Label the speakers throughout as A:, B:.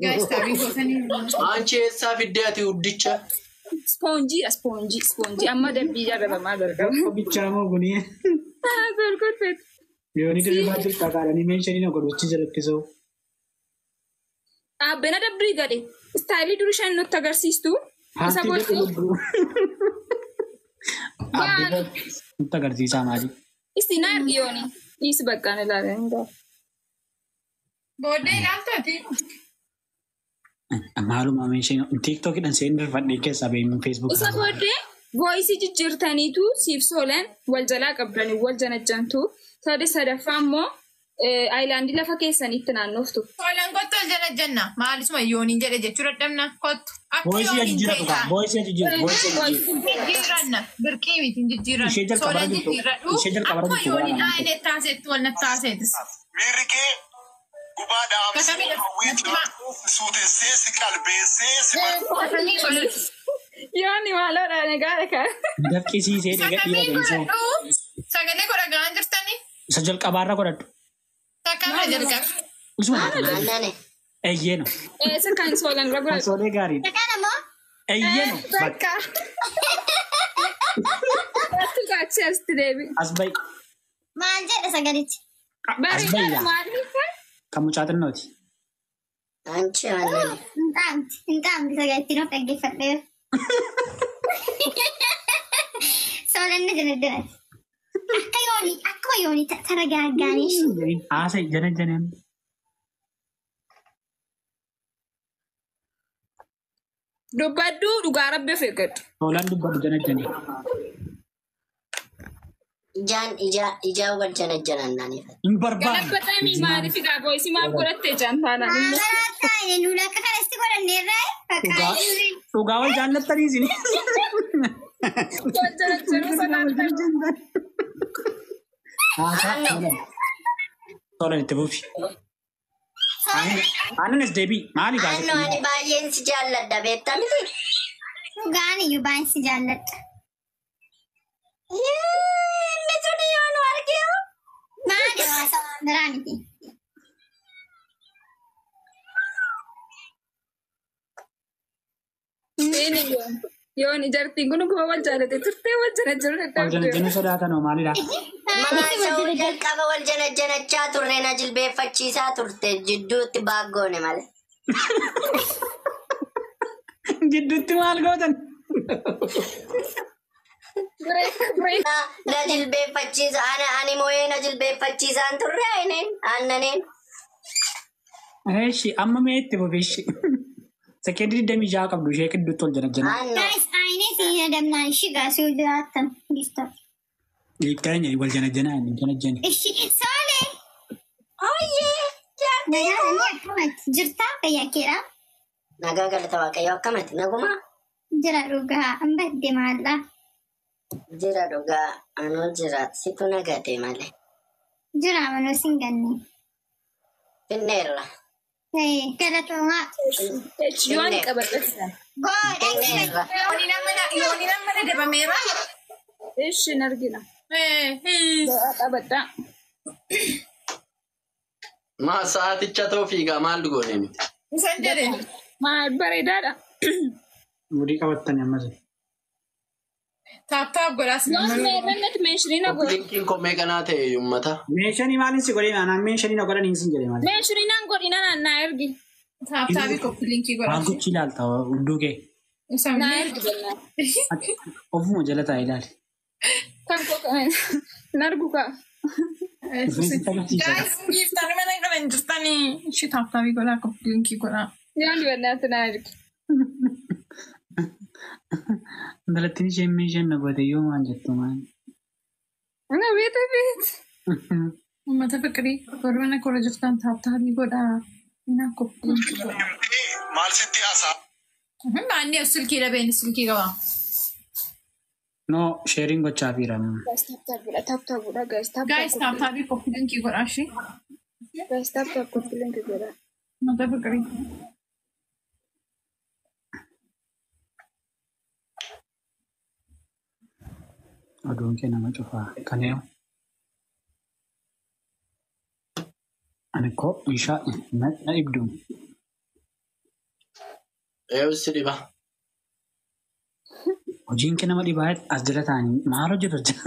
A: Guys, taabii gootanii.
B: Anchi eessaa fiddee ati uddicha?
C: Ispoonjiidha ispoonjii ispoonjii amma dambii jaalabamaa jalqaba.
D: Bichaa moo kuni?
C: Tolkotte.
D: Yooni dirrimaa jirta kaadhanii meeshanii na godhuchi jalatti soo.
C: Dhaabbina dabbii gade. Istaayilii durii shan nutti agarsiistu. Isa
D: Haati
C: booddee
D: lubbuu. Dhaabbina nutti agarsiisaa maali?
C: Isti na argi yooni. Dhiisi baqqaan ilaalan.
A: Booddee ilaaltaati.
D: Maaluma meeshaan tiiktookidhaan seen dirfadhee keessaa beeknu feesbuuk.
C: Isa booddee voisii jijjiirtaniitu siif soolan wal jalaa qabdanii wal janajjantu. Sadi sadaffaa immoo aayilaandii lafa keessanitti naannoftu.
A: Soolan kottu ol jala jenna. Maalisuma yooniin jedhe jechuu dadhabna. Kottu. Akka
D: Voisii
A: yooniin
D: jijjiiratu
A: ta'e
D: kaa.
A: ta'a.
D: Voisii jijjiiratu. Voisii jijjiiratu.
A: Jijjiiranna. Birqii miti hin jijjiiranna.
D: Ishee jalqabarra
A: Soolan
D: jirtu.
A: jijjiirradhu.
D: Ishee jalqabarra
A: Akkuma
D: jirtu
A: yooniin
D: waraana.
A: aayinee taaseetti wal nattaaseetis.
E: Miirri kee gubaa dhaamsee
A: Katamii
E: suutessee si qalbeessee si
A: Katamii godhadhu.
C: Yooni maaloodha nagaadha kan.
D: Dafqisiisee dhiiga
A: Sakamii
D: dhiira deemsee.
A: godhadhu. Sagalee godha ga'aan jirtanii.
D: Isa jalqabaarra godhadhu.
A: Takkaamna jalqaba.
D: Isuma jalqabaarra.
F: Annane.
D: Eeyyeeno.
C: Isa kan soolan irra
D: Kan
C: godhadhu.
D: soolee gaariidha.
G: Kana moo?
D: Eeyyeeno.
C: Bakka. Bakka kaachee asitti deebi.
D: As ba'i.
G: Maal jedha sagalichi?
D: As ba'i
C: Bareedaadha
D: yaa.
C: maaliif?
D: Kan mucaa xinnooti.
F: Anchi annane.
G: Hin dhaamti. Hin dhaamti sagalittiin of dhaggeeffadheera. Soolanni janajjanati. Akka yoonii akkuma yoonii tara gaaggaanii.
D: Haasa'e jana janeen.
C: Dubbadhu dhugaa rabbi of eeggadhu.
D: Soolaan dubbadhu jana janee.
F: Ijaan ijaa ijaan wal janajjanannaniif.
D: Hin barbaadu.
C: Galabbatamii maaliif egaa voisii maaf godhatte jaan taanaan immoo.
G: Maal taa'e nuula akka kanatti godhanneerraa
D: Dhugaa
G: fakkaata.
D: dhugaa wal jaallattanii isin.
C: Wal janajjanuu sanaan
D: Haasaa soolaan. Soolaan itti fufi. Aannanis deebii maali
F: Anno ani
D: gaazexaa?
F: baay'een si jaalladha beektaa miti?
G: Dhugaan iyyuu baay'ee si jaalladha.
F: Inni suni yoo nu arginu.
G: Maali haasawaa biraa miti.
C: Seeni yoon. Yoon ijartiin kun dhuguma wal jaalate turtee wal janajjanuu
D: Wal
C: dadhabde.
D: janajjanuu sodaatan hoo maalidha?
F: Mana isa ol jalqaba wal janajjanachaa turre na jilbeeffachiisaa turte jidduutti baaggoone malee.
D: Gidduutti maal gootan?
C: Biree
F: Na jilbeeffachiisa ana ani moo'ee na jilbeeffachiisaan turre aineen aannaneen.
D: Eeshi amma mee itti fufi ishi. Sekeendii 26 qabdu ishee gidduutti wal janajjanaa.
F: Anno.
G: Guys, aayinee si hin adamnaan ishii gaasuu jiraattan giifta.
D: Dhiibbaa wal janajjanaa hin janajjani.
G: Ishii soolee.
F: Oyyee jaartii.
G: Nagaan akkamatti jirtaa fayyaa keedhaa?
F: Nagaa galata waaqayyoo akkamati nagumaa?
G: Jira dhugaa hin badde maallaa.
F: Jira dhugaa anuu jira situ nagate malee.
G: Jira manoo sin ganne.
F: Finneerra.
G: Galatoomaa.
C: yoon qabadhe.
G: Godha.
F: Finneerra.
A: Yooniin amma dadabameera.
C: Ishi hin argina. Qabadhaa.
B: Maa sa'aaticha ta'uu fiigaa maal goone miti?
A: Isan jedhe.
C: Maal bareedaadha.
D: Mudii qabattanii ammas.
A: Taap taap godhaas
C: Yoon
A: nama.
C: meerrannatti meeshiniin na godhi.
B: Linkiin kommee kanaa ta'e uummata.
D: Meeshanii maaliin si godhee anaan meeshanii na godhanii sin jedhe maali?
C: Meeshiniin naan godhi naan naa ergi.
A: Taap taabii koppi linkii
D: Waan
A: godhaas.
D: gochi ilaalta hudduu kee.
A: Isan
C: Naa ergi jennaan.
D: Ofuma jala taa'e ilaali.
C: Kan koo hin argu kaa.
D: Rifeensi agarsiisa.
A: Guys, giiftaan mana kana hin jirtanii. Ishii taap taabii godhaa koppi linkii godhaa.
C: Yoon dibannaatti naa ergi.
D: Intalattiin isheen meeshaan na goote yoo maal jettu maal?
C: Na beeta beet.
A: Uummata fiqirii warri mana kora jirtan taap taabii godhaa. Innaa koppi linkii godhaa.
E: maal sitti haasaa?
A: Maanni as silkii dhabeen silkii qabaa.
D: No, sheeriin gochaa fiira.
C: Guys tap tap godha tap tap godha guys tap tap
A: Guys, taap taabii koppi linkii godhaa ishii.
C: Guys tap tap copy link godha.
A: Uummata fiqirii.
D: Oduun kee nama cufaa. Kan eewu. Ani koo ishaa na ibdu.
B: Eeyyuu si dhiba.
D: Hojiin kee nama dhibaa as jala taa'anii maal hojjetu hojjeta?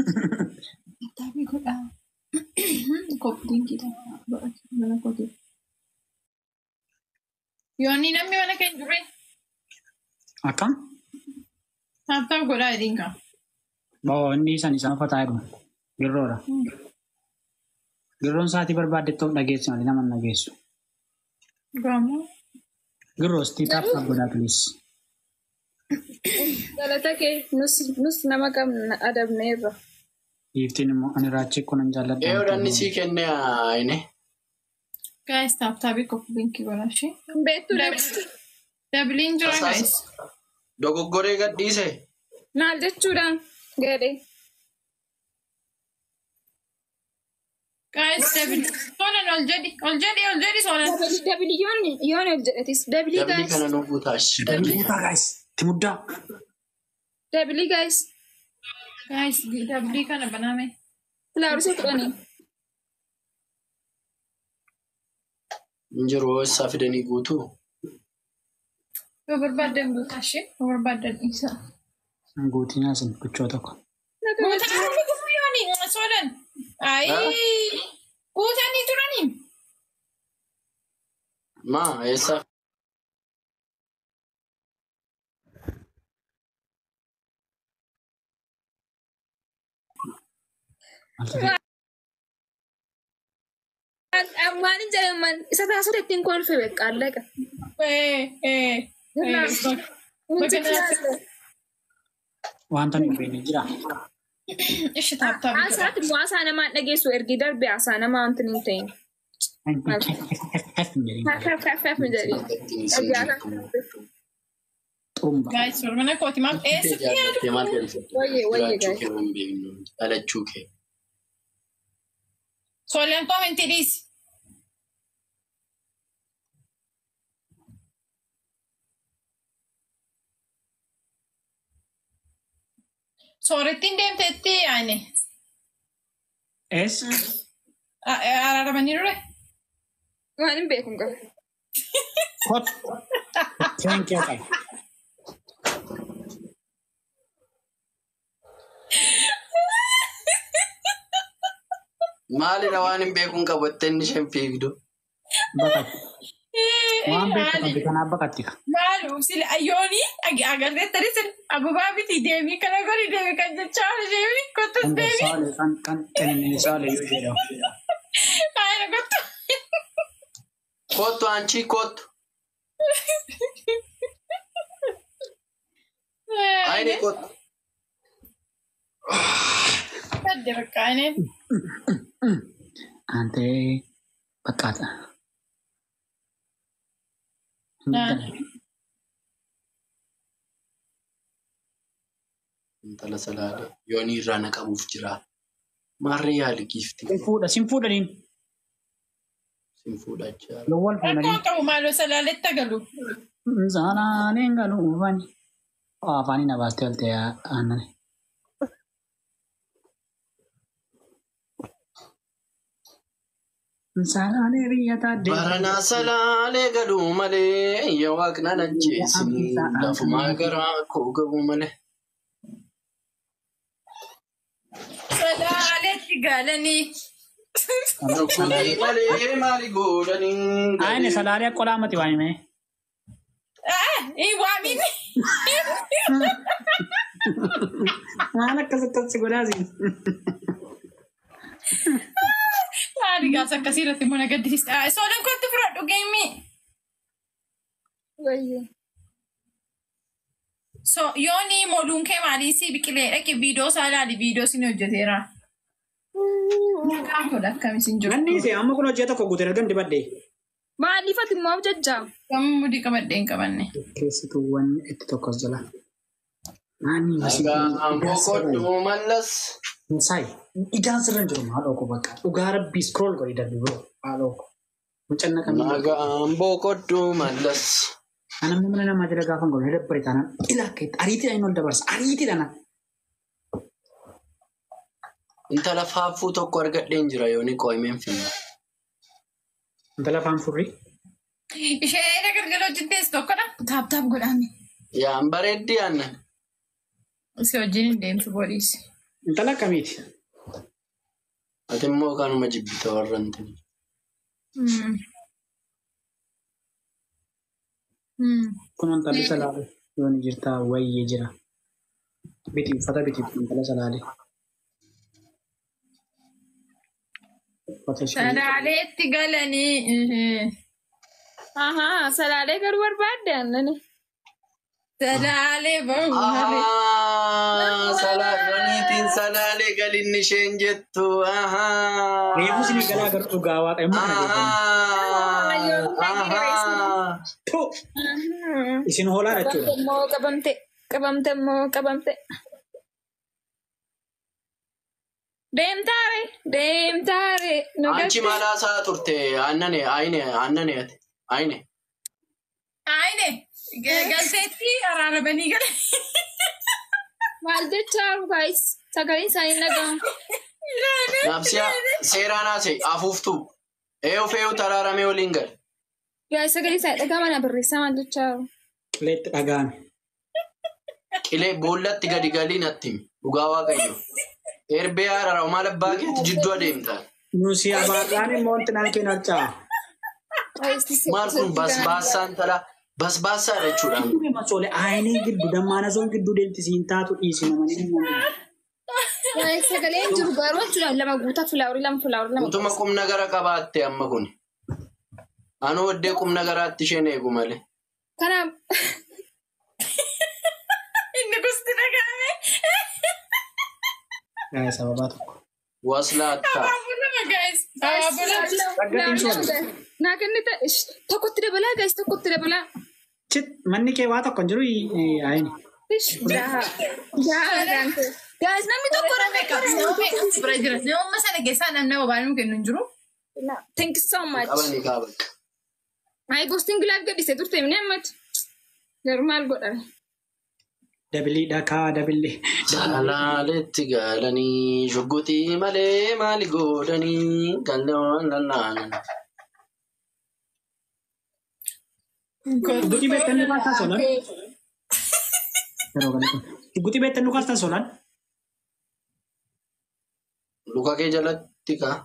A: Taabii godhaa. Kooppiin kitaaba mana kooti. Yoonni namni mana keenya jirre
D: Akkam?
A: taaptaap godhaa jedhiin qaba.
D: Boo inni isaan isaan uffataa jiru. Girroodha. Girroon sa'aatii barbaaddetti of dhageessu malee nama hin dhageessu.
A: Gaamoo.
D: Girroos taaptaap godhaa please.
C: Galata kee nus nama qabna adabneerra.
D: Dhiiftiin immoo ani raachii kun hin jaalladhu.
B: Eeyyuu inni sii kenne ayine.
A: Guys taaptaabii kooppiin godhaa ishee.
C: Beektuu
A: Dabiliin jira guys.
B: Dogoggoree gadhiise.
C: Maal jechuudha gadhee.
A: Guys dabilii. Soolan ol jedhi ol jedhi ol jedhi soolan.
C: Dabili yoon ol jedhetis. Dabili
B: Dabli
C: guys.
B: kana nu guutaash.
D: Dabli guutaa guys. Timuddaa.
C: Dabili guys.
A: Guys dabilii kana baname.
C: Filaarusa kudhanii.
B: Hin jiru eessaa fidanii guutuu?
A: Yoo barbaaddan guutaa ishee yoo barbaaddan dhiisaa.
D: Guutiin asin gochoo tokko.
A: Guutaa yooni soolan. Ayii guutanii turanii.
B: Maa eessaa
D: Maaltu ta'e?
C: Ammaan hin jedhaman isa taasisa ittiin kolfe beekaa allaqa.
D: Wanta nu beekne jira.
A: Ishi taaptaabii godhaa.
C: Haasaati immoo haasaa namaa hin dhageessu ergi darbe haasaa namaa wanti hin ta'in.
D: F hin jedhin.
C: F jedhi.
D: Xurumba.
A: Guys mana kooti maaf eessatti yaadu?
B: Jaallattee maal galfatte?
C: Wayyee wayyee
B: Jiraachuu
C: guys.
B: kee hin beeknu. Dhalachuu kee.
A: Soolan koomentii dhiisi. Soorettiin deemteetti yaane
D: Ees?
A: araaramanii dure.
C: Waan hin beeku hin qabu.
D: Kot. Kokkeen kee qaba.
B: Maalidha waan hin beekuun qabatte inni isheen fiigdu?
D: Baqatti. Waan beektu qabdi kanaaf baqatti.
A: Maal sila ayyoonii agarteettani sila ababaa miti deemii kana godhi deemii kan jechaa oolu deemii kottus
D: Kan
A: deemii
D: gorsaa oole kan kan qinneessaa oole yoo jedhamu.
A: haala kottu.
B: Kottu anchi kottu. Ayine kottu.
A: Sadde bakka ayineen.
D: Antee bakkaata.
B: Intala salaalee yoonii irraa na qabuuf jira. Maarree yaali giifti.
D: Sin fuudha sin fuudhaniin.
B: Sin fuudhaa jira.
D: Yoo wal fuudhaniin.
A: Rakkoon qabu maaloo salaaletti agalu.
D: Salaaleen galuufani. Afaanii na baastee olte aannan. Salaalee biyya taaddee.
B: Baranaa salaalee galuu malee yaa waaqna ajjeesini lafumaa garaa koo gabuu malee.
A: Salaaletti galanii.
B: Rukkutii malee maali godhanii.
D: Ayine salaalee akka olaamati waa himee.
A: Waamiin.
D: Maal akkas akkas godhaasi.
A: Maali gaasa akkasii irratti immoo na gaddisiisa. Soolan kootti fudhadhu geemii.
C: Wayyee.
A: So yooni moluun kee maalii si biqilee dhaqi viidiyoo isaa ilaali viidiyoo isin hojjeteera. Nagaa godha akkam isin jiru.
D: Nanni isee amma kun hojii tokko guutee ergan dibadhe.
C: Maaliif ati immoo jajjaa?
A: Kam mudii qabadhee hin qabanne.
D: Keessattuuwwan itti tokkos jala. Naanni
B: Nagaan boqodhu mallas.
D: Saay ijaan sirra hin jiru maal ooko bakka dhugaa rabbii scroll godhi darbi biroo maal ooko. Mucanna kamii.
B: Nagaan boqodhu mallas.
D: Namni mana namaa jala gaafa hin godhu dabbare taanaan ila akka itti ariitiidhaan inni ol dabarsa ariitiidhaan.
B: Intala faaffuu tokko argadheen jira yooni qo'imeen finna.
D: Intala afaan furrii.
A: Ishee galgala hojjettees tokkodha. Tap tap godhame.
B: Yaan bareeddi aannan.
A: Si wajjin hin deemtu boodiis.
D: Intala akkamiiti?
B: Ati immoo kanuma jibbita warra hin ta'in.
D: Kun intalli salaale yoon jirtaa wayyee jira. Biti uffata biti intala salaale. Uffata ishee.
A: Salaaleetti galanii.
C: Ahaa, salaalee garuu barbaadde aannani.
A: Salaalee bahu malee.
B: Salaalee salaalee galinni isheen jettu.
D: Reefu isin galaa garuu dhugaa waaqa immoo kana beekamu. Isin hoolaa jechuudha.
C: Qabamte immoo qabamte. Qabamte immoo qabamte. Deemtaare deemtaare. Nu
B: Anchi
C: galche.
B: maal haasaa turte aannane ayine aannane ati ayine.
A: Ayine galteetti araaramanii galan.
C: Maal jechaa guys sagaleen isaanii dhaga'amu.
B: Naafsiyaa seeraan haase afuuftuu. Eeyyuu fe'uu taraaramee waliin gale.
C: Guys sagaleen isaanii dhaga'ama na barreessaa maal jechaa jiru.
D: Qileetti dhaga'ame.
B: Qilee boollatti gadi galii natti himi. Dhugaa waaqayyo. Erbee haararaa maal abbaa keetti jidduu adeemta.
D: Nusi abaarraan immoo wanti naan keenya harca'a.
B: Maal kun basbaassaan tala basbaassaadha jechuudha.
D: Dhugee masoole ayineen gidduu dammaana soon gidduu deemti siin taatu dhiisi namani dhimma.
C: Guys sagaleen jiru garuu jechuudha lama guutaa filaaworii lama filaaworii lama.
B: Utuma qubna gara qabaatte amma kun. Anuu waddee qubna garaatti isheen eegu malee.
C: Kanaaf
A: Inni gosti dhaga'ame.
D: Gaa'e sababaa tokko.
B: Waslaattaa.
A: Abaaboo lama guys. Abaaboo lama.
C: Naa kennite tokkotti dabalaa guys tokkotti dabalaa.
D: Chit manni kee waa tokko hin jiru ayini.
C: Jaha jaha guys namni tokko
A: Nama meeqa bira jira. Nama sana keessaa namni ababaa nuu kennu hin jiru.
C: Thank you so much.
B: Qabanii kaabakka.
C: Ay gosti gilaaf gadhiisee turte mini ammatti. Garuu maal godhame?
D: Dabilii dhakaa dabilii.
B: Salaaletti galanii shugguxii malee maali godhanii galloon lallaanan.
D: Shugguxii beektan nu kaastan solan. Yeroo galii kun. Shugguxii beektan nu kaastan solan.
B: Luka kee jalatti kaa.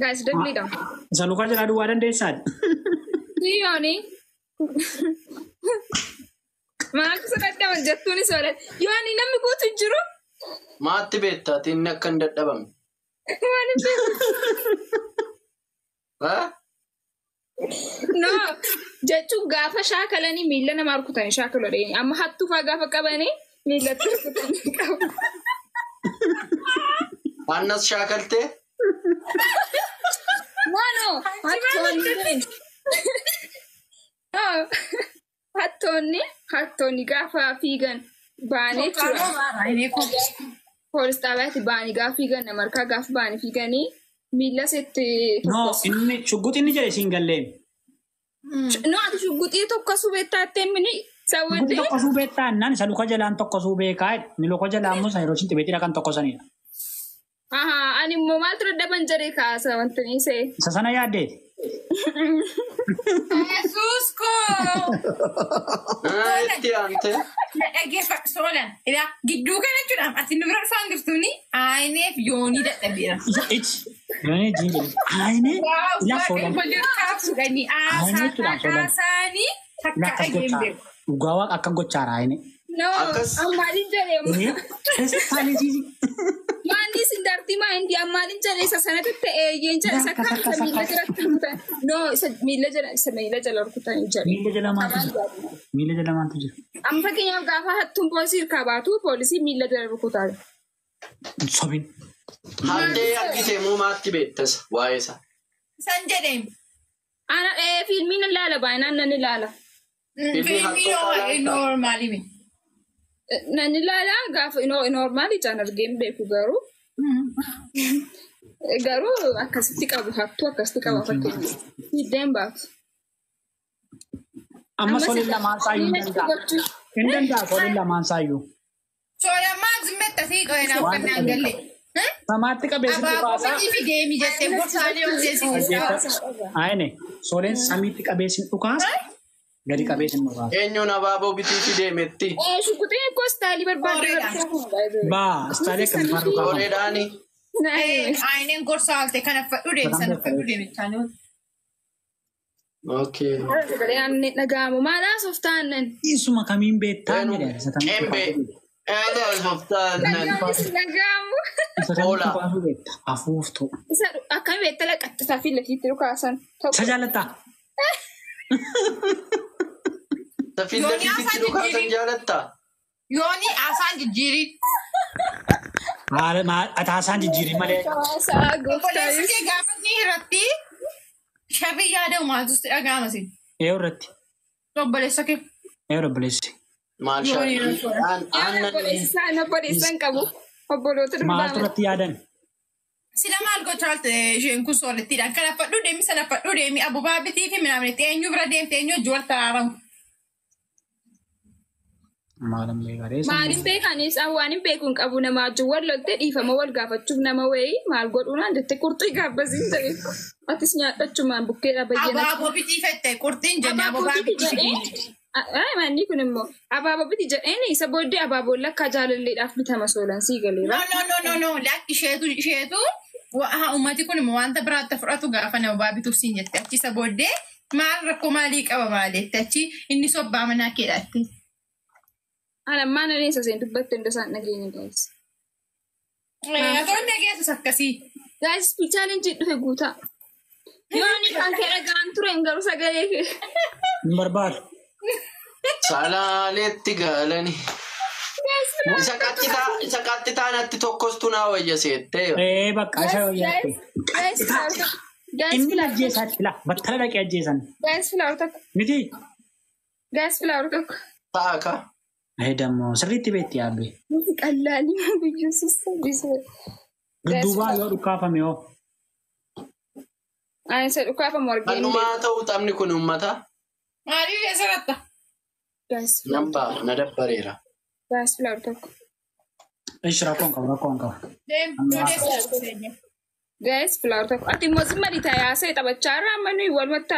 C: Guys dabliidha.
D: Isa luka jalaa duwwaa dandeessaadha.
C: Yooni. Maaltu sadadhaman jettuunis oolan. Yooni namni guutu hin jiru.
B: Maatti beektaa inni akka hin dadhabamne.
C: Waan hin beeku.
B: Haa?
C: No jechuun gaafa shaakalanii miila namaa rukutanii shaakalu dheeni. Amma hattuu fa'aa gaafa qabanii miilatti rukutanii qabu.
B: Annas shaakaltee?
C: No no hattoonni. No hattoonni hattoonni gaafa fiigan baanee jechuudha. Poolis xaabiyaatti baanii gaafa fiigan nama harkaa gaafa baanii fiiganii miila sitti
D: No inni shugguxii inni jedhe siin galleen.
C: No ati shugguxii tokko subeettaattee mini
D: Shugguxii
C: sawwaddee.
D: tokko suu beektaa jennaan isa luka jalaan tokko suu beekaa jedhe. Inni luka jalaa immoo isa yeroo isin xibeetii dhaqan tokkosanidha.
C: Ahaa ani immoo maaltu dadhaban jedhee kaasa wanti ni see.
D: Isa sana yaaddeeti.
A: Yesuus koo.
B: Itti aante.
A: Na dhaggeeffadhu soolan. Ilaa gidduu kana jechuudha. Ati nu bira dhufaan jirtuuni ayineef yoonii dadhabeera.
D: Isa ichi. Yoonii jiin jedhe. Ayinee ilaa soolan.
A: Walirraa fuudhanii
D: Ayinee jechuudha soolan.
A: haasaanii
D: Ilaa
A: takka
D: akkas
A: dhageen
D: gochaa.
A: beeku.
D: Dhugaa waaqa akka gochaara ayinee.
C: No
B: Akkas-
C: ammaaliin jedhee
D: Feestaalii siisi.
C: Maanni isin dartii maa hindi ammaaliin jedhee isa sanatti ta'ee eeyyeen jedhe isa
D: Akkas,
C: kam
D: akkas,
C: isa miila
D: akkas.
C: jalatti rukutan. No isa miila jala isa miila jala rukutanii jedhe.
D: Miila jala maaltu jira? Miila jala maaltu jira?
C: Amma fakkeenyaaf gaafa hattuun poolisii harkaa baatu poolisii miila jala rukutaa.
D: Sobin.
B: Hattee argite moo maatti beektas waa'ee isaa?
A: San jedheen.
C: Ana fiilmii nan ilaala baay'inaan nan ilaala.
B: Fiilmii
A: Fiilmii
B: hattoota
A: noormaali mi.
C: Nan ilaala gaafa normaal ijaan argee hin beeku garuu. Garuu akkasitti qabu hattuu akkasitti qaba fakkeenyaaf. Hiddeen baatu.
D: Amma soliin lamaan saayyuu hin danda'a. Hin danda'a soliin lamaan saayyuu.
A: Soolan maal zimmeetta sii qo'ee naaf kan naan galle.
D: Samaatti qabee sitti
A: Abaaboo
D: baasaa.
A: fakkii fi deemi jettee gorsaalee hojjeessi.
D: Ayine soleen samiitti qabee sin dhukaasa. Gadi qabee sin barbaada.
B: Eenyuun abaaboo bitii fi deemetti?
C: Shukuxee koo istaayilii barbaadde.
D: Baa istaalee akkam faana dhukaafama.
B: Hooreedhaani.
A: Ayineen gorsa halte kana fadhu deemi sana fadhu deemi chaanuu.
B: Okay.
C: Sagalee aannan dhaga'amu. Maal haasoftaa aannan?
D: Isuma kamiin beektaa jedhe. Isa kamiin
B: Qembe. Eedaa softaan.
C: Dhaga'amu.
D: Isa kamiin dhukaafuu beekta? Afuuftuu.
C: Isa akkami beekta laqattisaa fi lafiitti dhukaasan.
D: Isa jaalattaa?
B: Safiin lafiitti dhukaasan jaalattaa?
A: Yooni haasaan jijjiirii.
D: Maal haasaan jijjiirii malee.
C: Haasaa gooftaa.
A: Obboleessi kee gaafa inni irratti sharrii yaadamu maaltu sitti dhaga'ama siin?
D: Eeyoo irratti.
A: Obboleessa kee.
D: Eeyoo obboleessi.
B: Maal shaakii? Aannan.
C: Obboleessaa obboleessan qabu. Obboloota
D: Maaltu
C: durbaa.
D: irratti yaadan?
A: Sila maal gochaa oolte isheen kun soorettiidhaan kana fadhuu deemi sana fadhuu deemi abubaa bitii fi minaaminatti eenyu bira deemte eenyu wajji wal taraaramu.
D: Maalam beekaree.
C: Maaliin beekanis waan hin beeku hin qabu nama wajjin wal loltee dhiifama wal gaafachuuf nama wayii maal godhuunaan jettee qurxii gaabbasiin ta'e. Atis nyaadhachumaan bukkeedha bayyana.
A: Abaaboo bitii fette qurxiin jenne
C: Abaaboo
A: abubaa
C: biti
A: bitii.
C: jedhee manni kun immoo abaaboo biti jedheen isa booddee abaaboon lakkaa jaalalleedhaaf bitama soolan sii galeera.
A: No, no, no, no, no, lakki isheetu isheetu uummati kun immoo wanta biraatti fudhatu gaafa nama abubaa bituuf siin jette achi isa booddee maal rakkoo maalii qaba maaletti achi inni sobbaa manaa keedhaatti.
C: Ana ammaan ani isa seen dubbatte hunda isaan dhageenya gaayis.
A: Atoon dhageessus akkasii.
C: Gaayis chaalenjii dhufe guutaa. Yoo ani kan kee dhagaan ture hin garuu sagalee kee.
D: Hin barbaadu.
B: Salaaleetti galani. Isa qaxxitaa natti tokkostu naa wayya seettee.
D: Ee bakka isa wayyaatti.
C: Gaayis gaayis
D: Inni ajjeesaatti laa battala dhaqee ajjeesan.
C: Gaayis filaawur tokko.
D: Miti.
C: Gaayis filaawur tokko.
B: Ta'a ka.
D: Ee dammoo sirriitti beekti yaabbee.
C: Qallaalii guyyuu sassaabisee.
D: Dudduubaa yoo dhukaafame hoo.
C: Ani isa dhukaafamu argee hin beeku.
B: Kanumaa ta'u taphni kun uummata.
A: Maaliif eessarratta?
C: Gaayis
B: Nan ba'a na dabbareera.
C: gaayis filaawur tokko.
D: Ishi rakkoon qabu rakkoon qabu.
A: Deem, deem.
C: Gaayis filaawur tokko. Ati immoo zimma dhiitaa yaasee taphachaa irraa amma nuyi walumatti